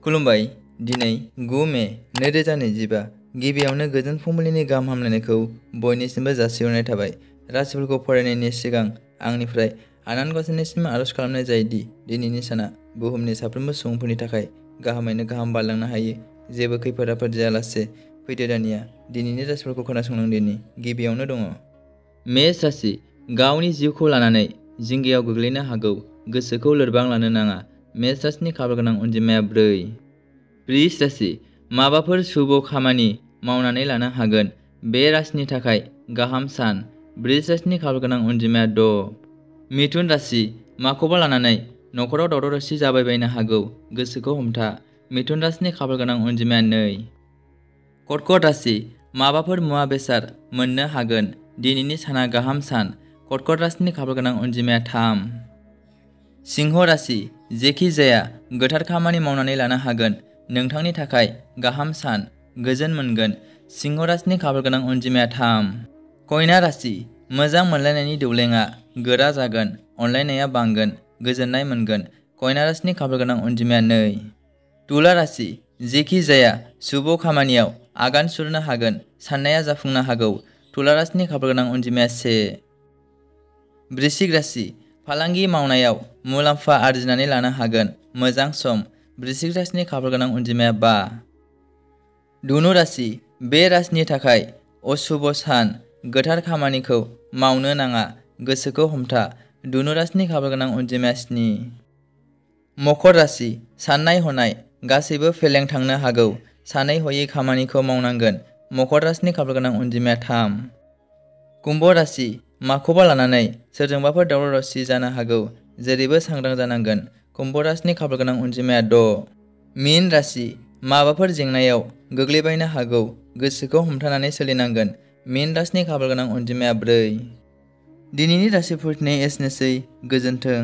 खुलुमबाय। दिनै 9 मे 2025 गिबियावनो गोजोन फुंबिलिनि गाहाम हामलायनायखौ बयनिसिमबो जासिहरनाय थाबाय। राशिफोरखौ फरायनायनि सिगां आंनिफ्राय आनान गसाइनिसिम आरज खालामनाय जायोदि दिनैनि साना बुहुमनि साफ्रोमबो सुबुंफोरनि थाखाय गाहामैनो गाहाम बारलांनो हायो। जेबो खैफोद आफोद जायालासे फैदो दानिया दिनैनि राशिफोरखौ खोनासंलांदिनि। गिबियावनो दङ मेष राशि। गावनि जिउखौ लानानै जिंगायाव गोग्लैनो हागौ। गोसोखौ लोरबां लानो नाङा। मेष राशिनि खाफाल गोनां अनजिमाया 4। वृष राशि। माबाफोर शुभ खामानि मावनानै लानो हागोन। बे राशिनि थाखाय गाहाम सान। वृष राशिनि खाफाल गोनां अनजिमाया 6। मिथुन राशि। माखौबा लानानै नखराव दावराव दावसि जाबायबायनो हागौ। गोसोखौ हमथा। मिथुन राशिनि खाफाल गोनां अनजिमाया 2। कर्कट राशि। माबाफोर मुवा बेसाद मोननो हागोन। दिनैनि साना गाहाम सान। कर्कट राशिनि खाफाल गोनां अनजिमाया 3। सिंह राशि। जेखि जाया गोथार खामानि मावनानै लानो हागोन। नोंथांनि थाखाय गाहाम सान। गोजोन मोनगोन। सिंह राशिनि खाफाल गोनां अनजिमाया 3। कन्या राशि। मोजां मोनलायनायनि दौलेंआ गोरा जागोन। अनलायनाया बांगोन। गोजोननाय मोनगोन। कन्या राशिनि खाफाल गोनां अनजिमाया 2। तुला राशि। जेखि जाया शुभ खामानियाव आगान सुरनो हागोन। साननाया जाफुंनो हागौ। तुला राशिनि खाफाल गोनां अनजिमाया 1। वृश्चिक राशि। फालांगि मावनायाव मुलाम्फा आरजिनानै लानो हागोन। मोजां सम। वृश्चिक राशिनि खाफाल गोनां अनजिमाया 5। धनु राशि। बे राशिनि थाखाय अशुभ सान। गोथार खामानिखौ मावनो नाङा। गोसोखौ हमथा। धनु राशिनि खाफाल गोनां अनजिमाया 7। मकर राशि। साननाय हनाय गासैबो फेलें थांनो हागौ। सानै हयै खामानिखौ मावनांगोन। मकर राशिनि खाफाल गोनां अनजिमाया 3। कुम्भ राशि। माखौबा लानानै सोरजोंबाफोर दावराव दावसि जानो हागौ। जेरैबो सांग्रां जानांगोन। कुम्भ राशिनि खाफाल गोनां अनजिमाया 6। मीन राशि। माबाफोर जेंनायाव गोग्लैबायनो हागौ। गोसोखौ हमथानानै सोलिनांगोन। मीन राशिनि खाफाल गोनां अनजिमाया 4। दिनैनि राशिफोरनि एसेनोसै। गोजोन्थों।